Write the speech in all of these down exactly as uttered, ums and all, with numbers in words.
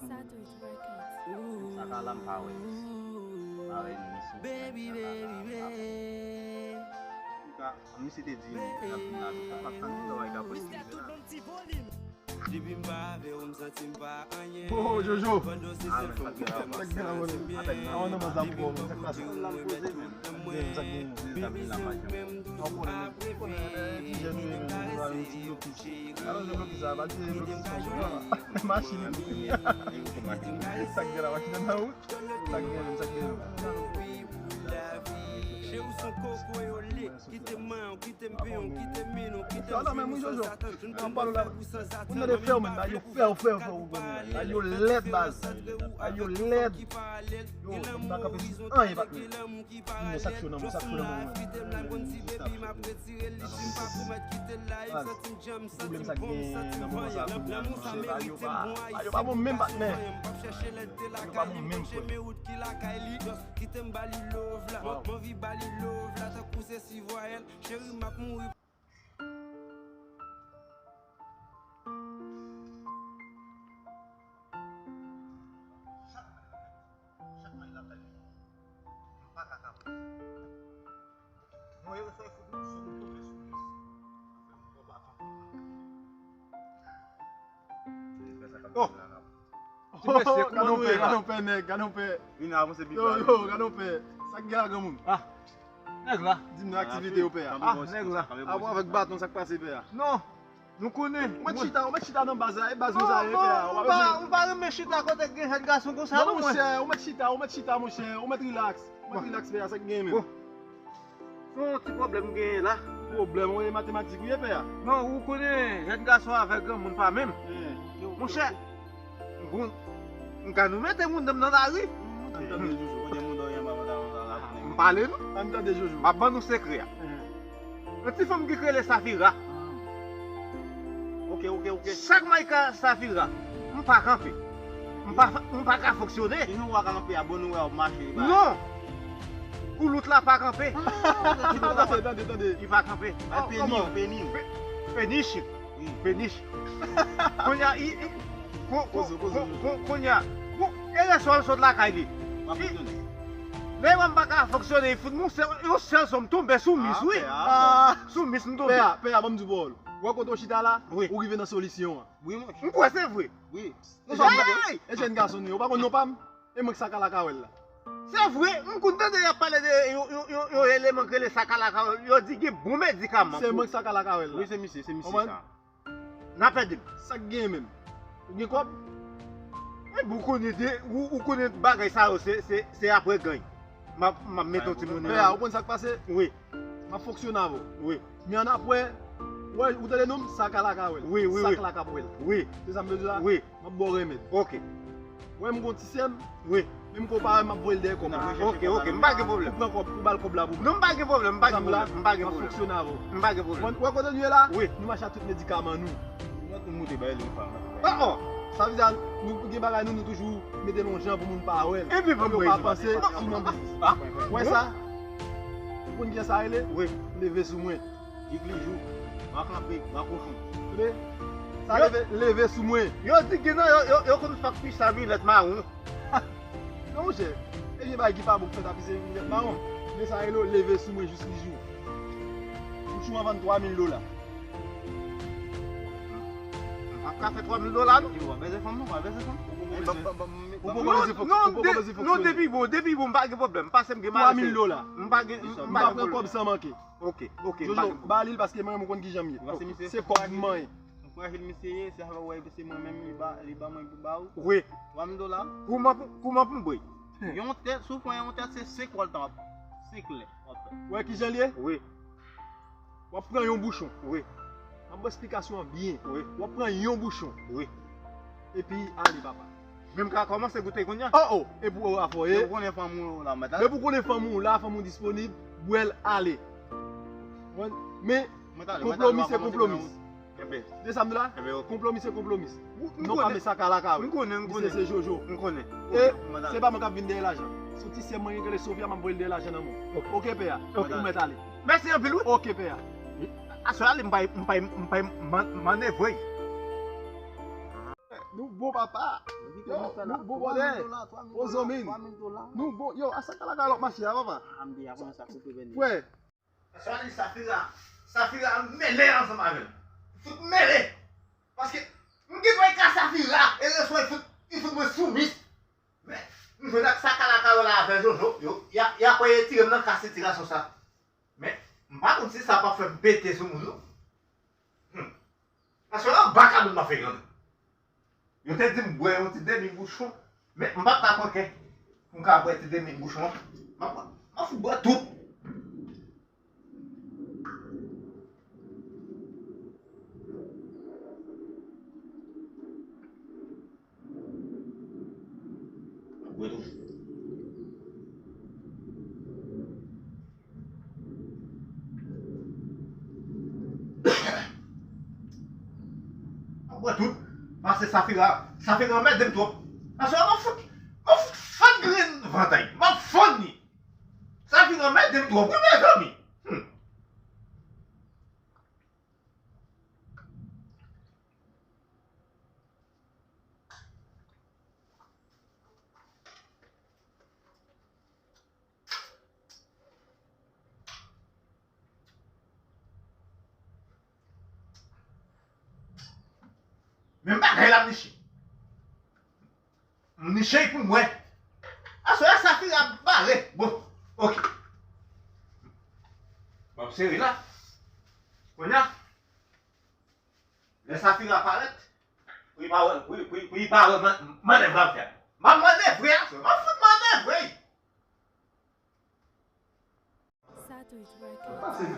Sa ka la m pa wè. M pa wè ni sou Baby, baby, baby. An misye te di, n ap vin la, sa pa t tann yon bagay ka posib la. Depi m pa avè w, m santi m pa anyen. Oh, Jojo. Sa k gen la, bro? Apèn nan. Avan nan manzè pou w, sa k pase? Sa k gen, sa k gen? Sa k gen la, pa janm. Ou konnen, ou konnen, ti jèn yo, yo, yo, yo, ti blokis. Alò, se blokis sa, pa di se blokis sa, machin. Sa k gen la, machin nan wout. Sa k gen, sa k gen. Sa nan men mwen, Jojo. An pale la. Ou nan de fè w menm, la, yo fè w, fè w, fè w, ou konnen. La, yo lèd, baz. La, yo lèd. Yo, m pa kanpe sou anyen, patnè. Di mwen sa k cho nan mwen, sa k cho nan mwen. Baz, pwoblèm sa k gen nan moman sa a, kounye a, monchè, bagay yo pa, bagay yo pa bon menm, patnè. Bagay yo pa bon menm, frè. Kite m ba li love la, m anvi ba li love la, tankou se si vwayèl, cheri m ap mouri. Chak may la fè li, m pa ka kanpe. Mwen, yo fè fout mwen sou, m tonbe sou li. Oh! Ti mesye, kòman nou ye la? Gade yon pè, nèg, gade yon pè. Vin avanse pi yo, yo, gade yon pè. Sa k gen la, granmoun? Ah, nèg la. Di m nan aktivite yo, pè a. Ah, nèg la. Apre avèk baton, sa k pase, pè a? Non. Nou konnen. Ou mèt chita, ou mèt chita nan baz la, e baz nou sa ye, pè a. Ou pa, ou pa renmen chita kote gen jèn gason konsa, non, monchè. Ou mèt chita, ou mèt chita, monchè. Ou mèt rilaks. Ou mèt rilaks, pè a, sa k gen menm? Bon. Se yon ti pwoblèm m genyen la. Pwoblèm, ou e matematik ou ye, pè a? Non, ou konnen, jèn gason avèk granmoun pa menm. Monchè, m ka nou mete moun nan lari. Ann tande Jojo, kote moun dòyè m ap antre la. M pale nou. Ann tande Jojo. M ap ban nou sekrè a. Yon ti fanm ki rele Safira. Ok, ok, ok. Chak may ka Safira, m pa kanpe. M pa, m pa ka fonksyone. Si nou wè kanpe a, bon, nou wè w ap mache, li pa. Non! Koulout la pa kanpe. Tande, tande, tande. Li pa kanpe. Peni, peni. Peni. Finish. Wi. Finish. Kounye a, i, i, ko-, ko-, Kozo, kozo, ko-, kozo. Ko-, kounye a. Bon, e lè sòl sot lakay li. M ap fonksyone. Lè m pa ka fonksyone, li fout mwen se-, yon sèl sòm tonbe sou mis, wi. Ah, pè a. Ah, sou mis m tonbe. Pè a, pè a, ban m di w pawòl. Ou wè kote w chita la, wi, ou rive nan solisyon an. Wi, monchè. M kwè se vre. Wi. E jèn, e jèn gason nou ye, ou pa konn non pa m? E mwen k Sakalakawèl la. Se vre, m konn tande y ap pale de yon, yon, yon, yon eleman k rele Sakalakawèl. Yo di gen bon medikaman. Se mwen k Sakalakawèl la. Wi, se misye, se misye sa. N ap ede l. Sa k gen menm? Ou gen kòb? Epi ou konnen de, ou, ou konnen bagay sa yo, se, se, se apre ganny. M ap, m ap mete yon ti monnen. Pè a, ou konn sa k pase? Wi. M ap fonksyone avè w. Wi. Men annapre, ou wè, ou tande non m, Sakalakawèl. Wi, wi, wi. Sakalakawèl. Wi. Se sa m vle di la? Wi. M ap ba w remèd. Ok. Wè m gon ti sè m. Wi. Menm ke w pa wè m ap voye l dèyè kò m. Ok, ok, m pa gen pwoblèm. Ou pran kòb, ou ba l kòb la pou mwen. Non, m pa gen pwoblèm, m pa gen pwoblèm, m pa gen pwoblèm. M ap fonksyone avè w. M pa gen pwoblèm. Ou wè kote nou ye la? Wi. Nou mache ak tout medikaman nou. Ou moute bay li pa. Oh, oh. Sa vle di nou gen bagay nou, nou toujou mete l yon jan pou moun pa wè l. Epi pou yo pa panse si nou nan biznis. Wè sa? Ou konn kiyès sa rele? Wi. Leve sou mwen. Jik li jou. M a kanpe, m a kochon. Tande? Sa leve, leve sou mwen. Yo di gen nan yo, yo, yo konn fè ak pis a milèt mawon. Non, monchè. E vye bagay ki pa bon pou fèt ak pis a milèt mawon. Men sa rele leve sou mwen jis li jou. Ou tchou an vann twa mil dola. M p ap ka fè twa mil dola, non. Yo, w ap bèze fanm, non, w ap bèze fanm. Ou poko bèze fanm. Non, depi bon, depi bon, m pa gen pwoblèm. Pase m gen mari. Twa mil dola. M pa gen, m pa pran kòb san manke. Ok, ok, m pa gen pwoblèm. Jojo, ba li l paske mwen, mwen konn kijan m ye. Se kòb mwen ye. Frajil misye ye, se avè w wè se mwen menm li ba, li ban mwen pou ba ou. Wi. Twa mil dola. Kouman pou, kouman pou m bwè? Yon tèt, si w pran yon tèt, se senk wòl tan w ap, senk lè w ap fè. Wè kijan l ye? Wi. W ap pran yon bouchon. Wi. M ap ba w esplikasyon an byen. Wi. W ap pran yon bouchon. Wi. Epi ale, papa. Men m ka kòmanse goute kounye a? Oh, oh. Epi w afòye. Depi w konnen fanm ou la, mwen ta. Depi w konnen fanm ou la, fanm ou disponib, bwè l ale. Men, konpwomi se konpwomi. Enben. De sa m di la? Enben, ok. Konpwomi se konpwomi. Non pa men Sakalakawèl. M konnen, m konnen. Misye se Jojo. M konnen. E se pa mwen k ap vin dèyè lajan. Se yon ti sè mwen ki rele Sofia, m ap voye l dèyè lajan nan men w. Ok, pè a. Ok, ou mèt ale. Mèsi anpil, wi. Ok, pè a. Aswè a, m pa, m pa, m pa man-, manevre. Nou bon papa. Yo, nou bon bòdè. O zanmi. Nou bon. Yo, a sa kalaka lòt mache a papa. Frè. Sa li Safira, Safira mele ansanm avè m. Fout mele. Paske m gen dwa ka Safira e reswa li fout, li fout mwen soumis. Men, m jwenn ak sa kalaka yo la avè Jojo, yo, y a, y a kwè yo tire m nan ka sitiyason sa. Men, m pa konn si sa p ap fè m pete sou moun non. Hmm. Aswè la, baka moun m ap fè rantre. Yo te di m bwè yon ti demi bouchon, men m pa t ka pran kè pou m ka bwè ti demi bouchon an. M ap, m ap fout bwè tout. M ap bwè tout. M ap bwè tout. Pase Safira. Safira anmède m twòp. Aswè a, m ap fout, m ap fout fann grenn vantay. M ap fann li. Safira anmède m twòp, wi, mezanmi. Hmm. Men bagay la, mesye. M niche pou mwen. Aswè a Safira ap bare. Bon, oke. Bon, m sere la. Kounye a, lè Safira parèt, pou li pa wè, pou, pou, pou li pa wè man-, mannèv la m fè. M ap mannevre aswè. M ap fout mannevre. Pase m.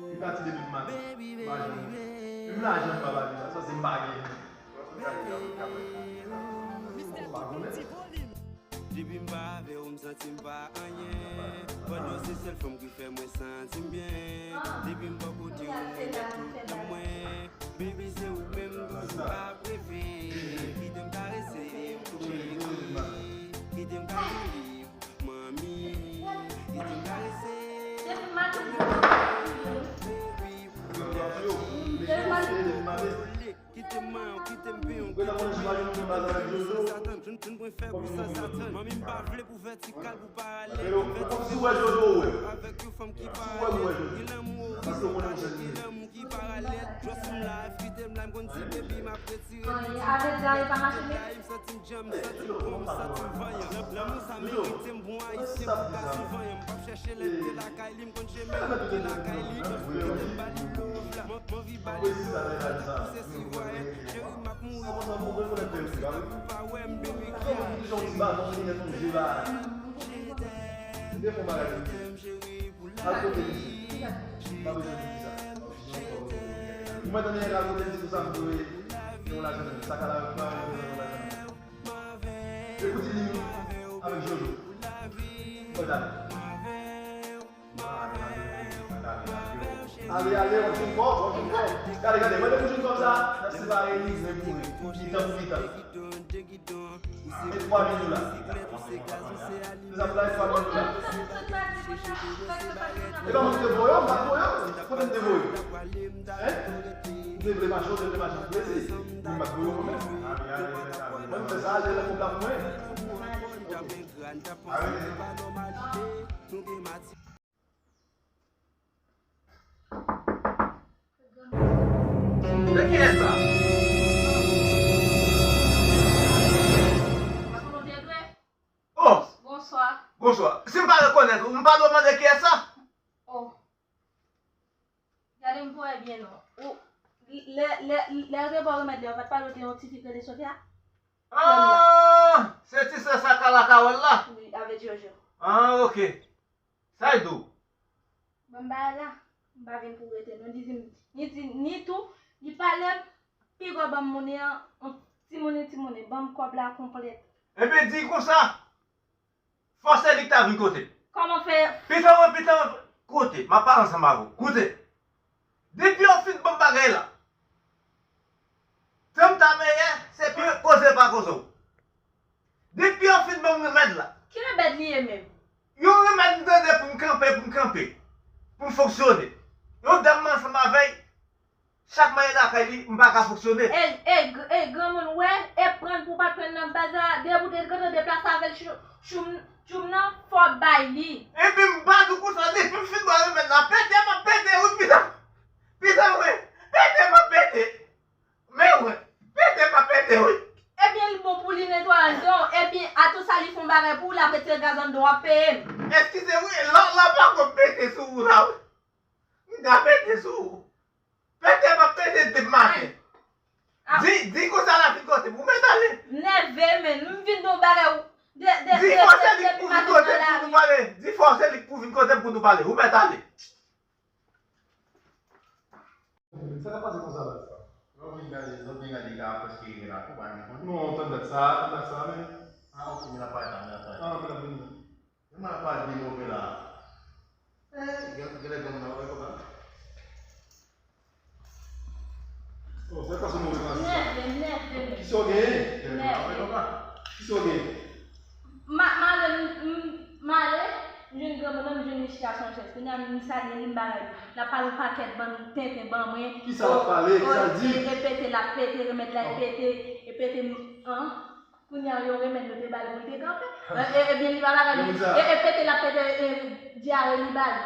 Li pati depi maten. M pa janm wè. Menm lajan m pa ba li la. Sa se m pa gen. Depi m pa avè w, m santi m pa anyen. Pandan se sèl fanm ki fè mwen santi m byen. Depi m bò kote w, mwen mèt tout nan mwen. Baby, se ou menm toujou ap reve. Kite m karese, m touche li. Kite m kale li. Manmi, kite m karese. Kite m manyen w, kite m benyen w, kite m benyen w, kite m benyen w san zatann. Jwenn, jwenn mwen fè pou san zatann. Manmi, m pa vle pou vètikal, pou paralèl, pou vètikal. Avèk yon fanm ki paralèl, gen lanmou orijinal, gen lanmou ki paralèl. Trust m life, kite m la, m konn di baby, m ap retire. Avèk Zay pa mache menm. Santi m djanm, santi m bon, santi m vanyan. Lanmou sa merite m, bon ayisyen pou ka sou vanyan. M p ap chèche lè m te lakay li, m konn chemen m te lakay li. Kite m ba li love la, m anvi ba li love la, pouse si vwayan. Cheri, m ap mouri pou ou, m ap mouri pou ou, pa wè m bebe kè. Al kote misye. Pa bezwen di sa. Ou mèt ann al kote misye sou sa m voye. Yon lajan sa ka la pa yon lajan. Epi di li avèk Jojo. Mwen dal. Ale, ale, on jwenn kòb, on jwenn kòb. Gade, gade, mwen depi jwenn kòb sa, n ap separe li, men pou li. Mitan pou mitan. E twa mil dola. Se sa pou la, e twa mil dola. E pa mwen ki te voye w, m pa t voye w. Kote m te voye w? Hein? M te vle mache, m te vle mache pou plezi. Men m pa t voye w mwen menm. Mwen m fè sa, ale lè kòb la pou mwen. Ok. Arete. De kiyès sa? Oh! Bonswa. Bonswa. Si m pa rekonèt ou, m pa dwe mande kiyès sa? Oh. Gade m pou wè byen non. Ou, lè, lè, lè yo te ba w remèd la, yo pa t pale w de yon ti fi k rele Sofia? Ah! Se ti sè sa Kalakawèl la? Wi, avèk Jojo. Ah, ok. Sa l di w? Ban m bagay la, m pa vin pou rete non. Li di m, li di, ni tou, li pale m, piga ban m monnen an, on ti monnen, ti monnen, ban m kòb la konplèt. Ebyen, di l konsa, fò se li k ta vin kote m. Kòman fè? Pita mwen, pita mwen, koute, m ap pale ansanm avè w. Koute. Depi w fin ban m bagay la, tan m ta meyè, se pi koze pa koze w. Depi w fin ban m remèd la. Ki remèd li ye menm? Yon remèd m tande pou m kanpe, pou m kanpe. Pou m fonksyone. Yon dam m ansanm avè l, Chak mwen lakay li, m pa ka fonksyone. E, e, e granmoun wè, e prann pou pa t prann nan baza, depi w te gentan deplase avè l, tchoum, tchoum nan, fò w bay li. Epi m pa di w konsa, depi m fin bwè remèd la, pete m ap pete, wi, pita. Pita, wi, pete m ap pete. Men, wi, pete m ap pete, wi. Ebyen, li bon pou li netwaye anndan w. Ebyen, atou sa li fè yon bagay pou w, l ap retire gaz anndan w, w ap peye m. Eskize, wi, lòt la pa konn pete sou ou la, wi. M ka pete sou ou. Pete m ap pete depi maten. Di, di konsa l ap vin kote m. Ou mèt ale. M nève, men. M vin di w bagay ou. De, de, Di de, fò se de, li k depi pou vin maten kote m nan pou nou lari. Pale. Di fò se li k pou vin kote m pou nou pale. Ou mèt ale. Sa k ap pase konsa la? Lè w vin gade, lè w vin gade ka prèske rive la tou, pa gen konn. Non, tann dat sa, tann dat sa, men. Ah, ok, men l ap parèt la, men l ap parèt. Ah, men l ap vini. Mwen pa di move la. Eh, gen gen lè granmoun nan wè kòb la. Oh, sa pa sou move pase sa. Nève, nève. Kisa w genyen? Gen lè granmoun nan wè kòb la. Kisa w genyen? Ma, male, m, m, male, m jwenn granmoun nan, m jwenn li chita sou yon chèz. Kounye a, m salye li, m bagay. L ap pale yon pakèt bann tenten ban mwen. Kisa l ap pale? Kisa l di? E, e pete l ap pete, remèd la e pete, e pete m, an. Kounye a, yon remèd nou te ba l pou l te kanpe. E, e, ebyen, li pa bagay li. E, e pete l ap pete, e, dyare li ba l.